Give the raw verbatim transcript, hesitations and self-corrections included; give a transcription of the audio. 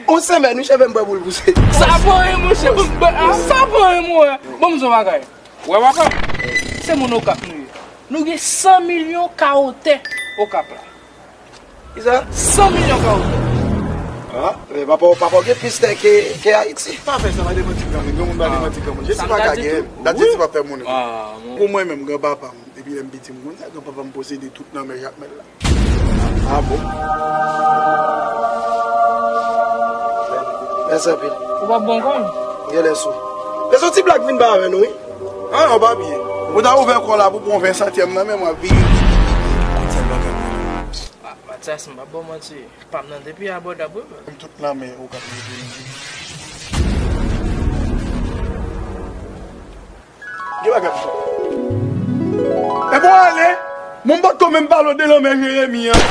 On semèn, wi, cheve m bwè boul pouse. Sa pa anyen, monchè. Sa pa anyen, mwen. Bon, m di w bagay. Wè, papa, se moun Okap nou ye. Nou gen san milyon kawo tè Okap la. Kisa? San milyon kawo tè. Ah, men papa, papa w gen plis tè ke, ke Ayiti. Pa fè sa, pa demanti m kanmenm. Granmoun pa demanti granmoun. Jezi pa ka genyen. Dat Jezi pa fè moun. Pou mwen menm, granpapa m, depi lè m piti, m konn sa, granpapa m posede tout lanmè Jakmèl la. Ah bon? Mèsi anpil. Ou pa bon kòm? Gen lè sou. Men se yon ti blag vin ba avè nou, wi. Ah, yon papye. Ou ta ouvè kò la pou pran ven santyèm nan, men mwen vini. Kote bagay mwen? Ah, Matyas, m pa ba w manti. Pa m nan depi abòdab, wi, men. Tout lanmè ou ka mete. Gen bagay pou fè. E bon, ale. Mwen m potko menm pale w de lanmè Jeremi an.